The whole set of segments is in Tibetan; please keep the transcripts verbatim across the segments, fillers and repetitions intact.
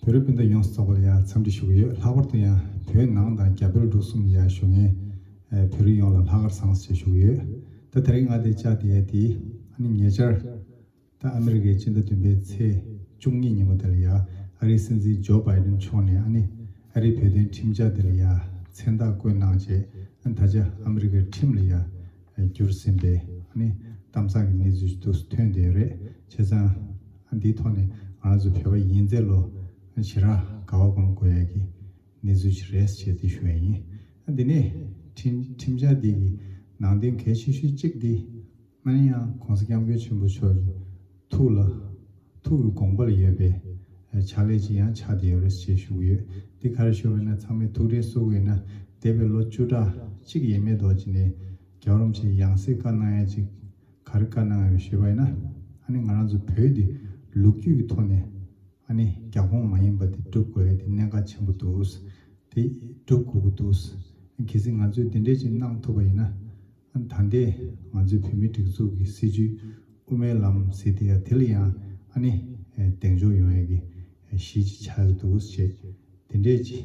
བོད་རིགས་སྤུན་ཟླ་ཡོངས་སུ་རྫོགས་པ་ལ་ཡང་འཚམས་འདྲི་ཞུ་གི་ཡོད། ལྷག་པར་དུ་ཡང་བོད་ནང་དང་རྒྱ་བལ་འབྲུག་གསུམ་ལ་ཡང་བཞུགས་མཁན་ཨ་བོད་རིགས་ཡོངས་ལ་ལྷག་དཀར་བཟང་ཞེས་ཞུ་གི་ཡོད། ད་དེ་རིང་ང་འདིར་བཅར་བསྡད་ཡ་དེ་ཨ་ནི་ཉེ་ཆར་ད་ཨ་མི་རི་ཀའི་སྤྱི་ཟླ་བདུན་པའི་ཚེས་བཅུ་གཉིས་ཉིན་མོ་དེ་ལ་ཡང་ཨ་རིའི་སྲིད་འཛིན་ཇོ་བྷའི་ཌེན་མཆོག་ནས་ཨ་ནི་ཨ་རིའི་བོད་དོན་ཁྲིམས་འཆར་དེ་ལ་ཡང་མཚན་རྟགས་བཀོད་གནང་རྗེས་ཨ་ནི་ད་ཆ་ཨ་མི་རི་ཀའི་ཁྲིམས་ལ་ཡང་བསྒྱུར་ཟིན་པའི་ཨ་ནི་གཏམ་བཟང་གི་གནས་ཚུལ་ཞིག་ཏུ་ཐོན་བསྡད་ཡོད་རེད། བྱས་ཙང་ཨ་འདིའི་ཐོག་ནས་ང་རང་ཚོ་བོད་པ་ཡིན་ཚད་ལོ་ཨ་ནི་ཞེ་དྲག་དགའ་བ་སྒོམ་དགོས་ཡ་གི་གནས་ཚུལ་ཞིག་རེད་ཅེས་དེ་ཞུ་ཡ་ཡིན། ཨ་འདི་ནས་ཁྲིམས་ཁྲིམས་འཆར་འདི་གི་ནང་དོན་གལ་ཆེ་ཤོས་གཅིག་འདི་ཨ་ནི་ཡང་གོང་ས་སྐྱབས་མགོན་ཆེན་པོ་མཆོག་གི་ཐུགས་ལ་ཐུགས་ཀྱི་དགོངས་པ་ལ་ཡོད་པའི་ཕྱག་ལས་ཅིག་ཡང་ཆགས་བསྡད་ཡོད་རེད་ཅེས་ཞུ་གི་ཡོད། འདི་ག་རེ་ཞུ་བ་ཡིན་ན་ཚང་མས་ཐུགས་དྲན་གསོ་དགོས་ན་འདས་པའི་ལོ་བཅུ་ཕྲག་གཅིག་ཡས་མས་འདྲ་ཅིག་ནས་རྒྱལ་བ་རིན་པོ་ཆེས་ཡང་སྲིད་བཀའ་གནང་ཡ་ཅིག་ག་རེ་བཀའ་གནང་ཡོད་ཞུས་པ་ཡིན་ན་ཨ་ནི་ང་རང་ཚོ་བོད་འདི་ལོ་རྒྱུས་ཀྱི་ཐོག་ནས་ཨ་ནི་རྒྱ་ཁོངས་མ་ཡིན་པ་དེ་སྒྲུབ་དགོས་ཡ་དེ་གནད་འགག་ཆེན་པོ་འདུག་དེ་སྒྲུབ་དགོས་ཀྱི་འདུག་གལ་སྲིད་ང་ཚོས་དེ་འདྲས་ཅིག་གནང་ཐུབ་པ་ཡིན་ན། ཨ་ནི་ད་ལྟའི་ང་ཚོའི་བོད་མིའི་སྒྲིག་འཛུགས་ཀྱི་སྲིད་བྱུས་དབུ་མའི་ལམ་ཟེར་དེ་ཡ་དེ་ལ་ཡང་ཨ་ནི་གདེང་འཇོག་ཡོང་ཡ་གི་གཞི་ཅིག་ཆགས་ཀྱི་འདུག་ཅེས་དེ་འདྲས་ཅིག་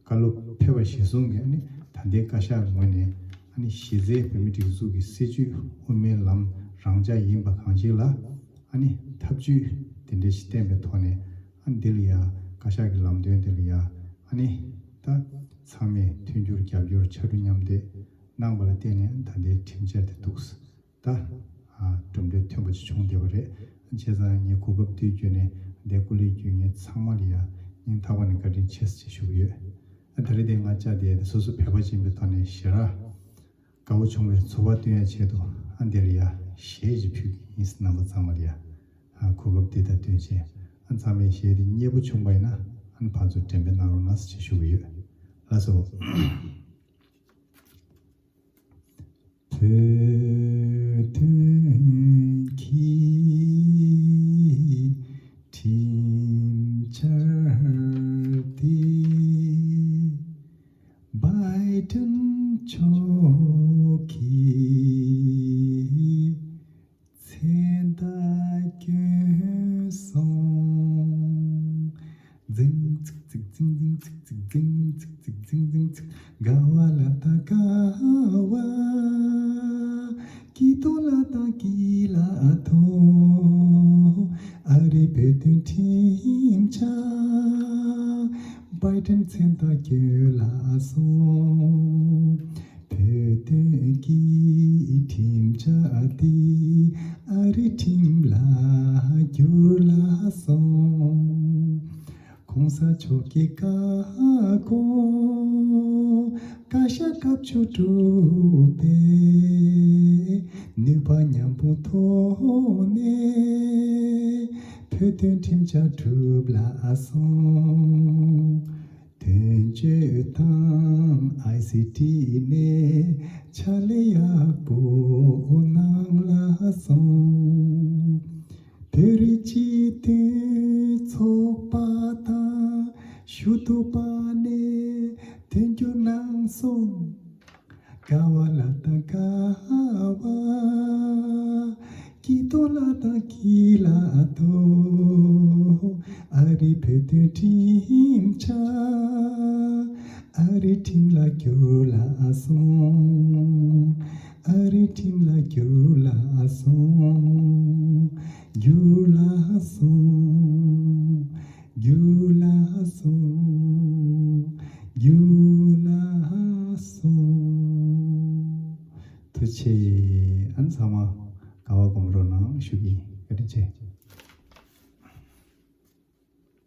བཀའ་སློབ་ཕེབས་པ་གཞིར་བཟུང་གིས་ཨ་ནི་ད་ལྟའི་བཀའ་ཤག་ངོས་ནས་ཨ་ནི་གཞི་རྩའི་བོད་མིའི་སྒྲིག་འཛུགས་ཀྱི་སྲིད་བྱུས་དབུ་མའི་ལམ་རང་འཇགས་ཡིན་པ་གང་ཅིག་ལ་ཨ་ནི་ཐབས་ཇུས་དེ་འདྲ་ཞིག་བསྟན་པའི་ཐོག་ནས་ཨ་ནི་འདི་ལ་ཡ་བཀའ་ཤག་གི་ལམ་སྟོན་དེ་ལ་ཡ་ཨ་ནི་ད་ཚང་མས་མཐུན་འགྱུར་རྒྱབ་སྐྱོར་ཕྱར་གྲུ་མཉམ་འདེགས་གནང་བ་ལ་བརྟེན་ནས་ད་ལྟའི་ཁྲིམས་འཆར་དེ་འདུག་ད་ཨ་གྲུབ་འབྲས་ཐོན་པ་ཅིག་བྱུང་བསྡད་པ་རེད། བྱས་ཙང་ངས་གོ་སྐབས་འདི་བརྒྱུད་ནས་འདིར་སྐུ་ལས་བསྐྱོན་མཁན་ཚང་མ་ལ་ཡང་སྙིང་ཐག་པ་ནས་བཀའ་དྲིན་ཆེ་ཟེར་ཞུ་གི་ཡོད། ཨ་ད་རེས་དེ་ང་བཅར་བསྡད་དེ་སོ་སོ་བོད་པ་ཡིན་པའི་ཐོག་ནས་ཞེ་དྲག་དགའ་བོ་བྱུང་བའི་ཚོར་བ་སྟོན་ཡ་ཆེད་དུ་ཨ་འདི་ལ་ཡ་གཞས་ཞིག་ཕུལ་གྱི་ཡིན། རྣམ་པ་ཚང་མ་ལ་ཡ་ཨ་གོ་སྐབས་འདི་དང་བསྟུན་བྱས་ཨ་ཚང་མས་གཞས་འདི་མཉེས་པོ་བྱུང་བ་ཡིན་ན་ཨ་ནི་ཕར་ཚུར་འགྲེམས་སྤེལ་གནང་རོགས་གནང་ཟེར་ཞུ་གི་ཡོད། ལགས་སོ། བོད་དོན་གྱི་ཁྲིམས་འཆར་དེ་བྷའི་ཌེན་མཆོག་གིས་མཚན་རྟགས་བསྐྱོན་སོང་། ཛིང་ཚིག་ཚིག་ཛིང་ཛིང་ཚིག་ཚིག་ཛིང་ཚིག་ཚིག་ཛིང་ཛིང་ཚིག་དགའ་བ་ལ་དང་དགའ་བ། སྐྱིད་ཏོང་ལ་དང་སྐྱིད་ལ་ཐོ། ཨ་རིའི་བོད་དོན་ཁྲིམས་འཆར་བྷའི་ཌེན་མཚན་རྟགས་བསྐྱོན་ལ་སོང་། བོད་དོན་གྱི་ཁྲིམས་འཆར་འདི་ཨ་རིའི་ཁྲིམས་ལ་བསྒྱུར་ལ་སོང་། གོང་ས་མཆོག་གི་བཀའ་དགོངས་བཀའ་ཤག་སྐབས་བཅུ་དྲུག་པས་ནུས་པ་མཉམ་སྤུངས་ཐོག་ནས་བོད་དོན་ཁྲིམས་འཆར་གྲུབ་ལ་སོང་། དོན་གཅོད་དང་ཨའི་སི་ཊི་ནས་ཕྱག་ལས་ཡག་པོ་གནང་ལ་སོང་། བོད་རིགས་སྤྱི་མཐུན་ཚོགས་པ་དང་ཞུ་གཏུག་པ་ནས་མཐུན་འགྱུར་གནང་སོང་། དགའ་བ་ལ་དང་དགའ་བ། སྐྱིད་ཏོང་ལ་དང་སྐྱིད་ལ་ཐོ། ཨ་རིའི་བོད་དོན་ཁྲིམས་འཆར་ཨ་རིའི་ཁྲིམས་ལ་བསྒྱུར་ལ་སོང་། ཨ་རིའི་ཁྲིམས་ལ་བསྒྱུར་ལ་སོང་། བསྒྱུར་ལ་སོང་། བསྒྱུར་ལ་སོང་། བསྒྱུར་ལ་སོང་། ཐུགས་རྗེ་ཆེ། ཨ་ནི་ཚང་མ་དགའ་བ་སྒོམ་རོགས་གནང་ཞུ་གི་ཡིན། བཀའ་དྲིན་ཆེ།